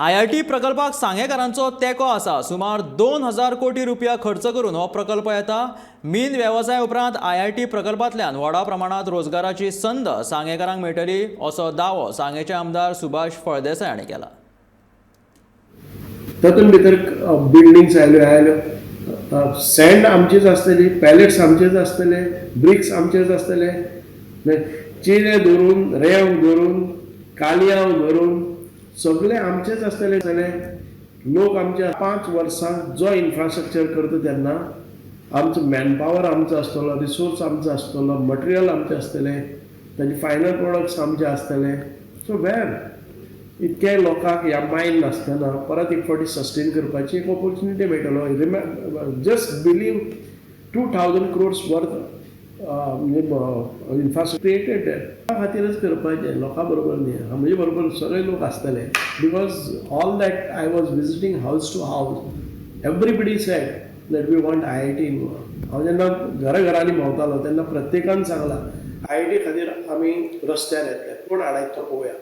IIT प्रकल्पाक सांगेकारांचो तेंको आसा. सुमार 2000 कोटी रुपया खर्च करून हो प्रकल्प येता. मीन वेवसाय उपरांत आयआयटी प्रकल्पांतल्यान व्हडा प्रमाणात रोजगाराची संद सांगेकारांक मेळटली, असो दावो सांगेचे आमदार सुभाष फळदेसाय हांणी केला. तातूंत भितर बिल्डिंग्स आयल्यो आयल्यो, सँड आमचेच आसतली, पॅलेट्स आमचेच आसतले, ब्रिक्स आमचेच आसतले, चिरे धरून, रेंव धरून, कालयांव धरून सगळे आमचेच आसतले. सगळे लोक आमच्या 5 वर्सां जो इन्फ्रास्ट्रक्चर करता तेन्ना आमचो मॅनपावर आमचो आसतलो, रिसोर्स आमचो आसतलो, मटेरियल आमचें आसतलें, ताजे फायनल प्रोडक्ट्स आमचे आसतले. सो वेर इतके लोकांक ह्या मायन नासतना परत एक फावटी सस्टेन करपाची एक ऑपॉर्च्युनिटी मेळटलो. Just believe, 2000 crores worth म्हणजे इन्फ्रास्ट्रक्चर क्रिएटेड त्या खातीरच करपाचें, लोकां बरोबर न्ही. म्हजे बरोबर सगळे लोक आसतले, because all that I was visiting house to house, everybody said that we want IIT in Goa. हांव जेन्ना घरा घरांनी भोंवतालो तेन्ना प्रत्येकान सांगलां, आयआयटी खातीर आमी रस्त्यार येतले, कोण आडायता तो पळोवया.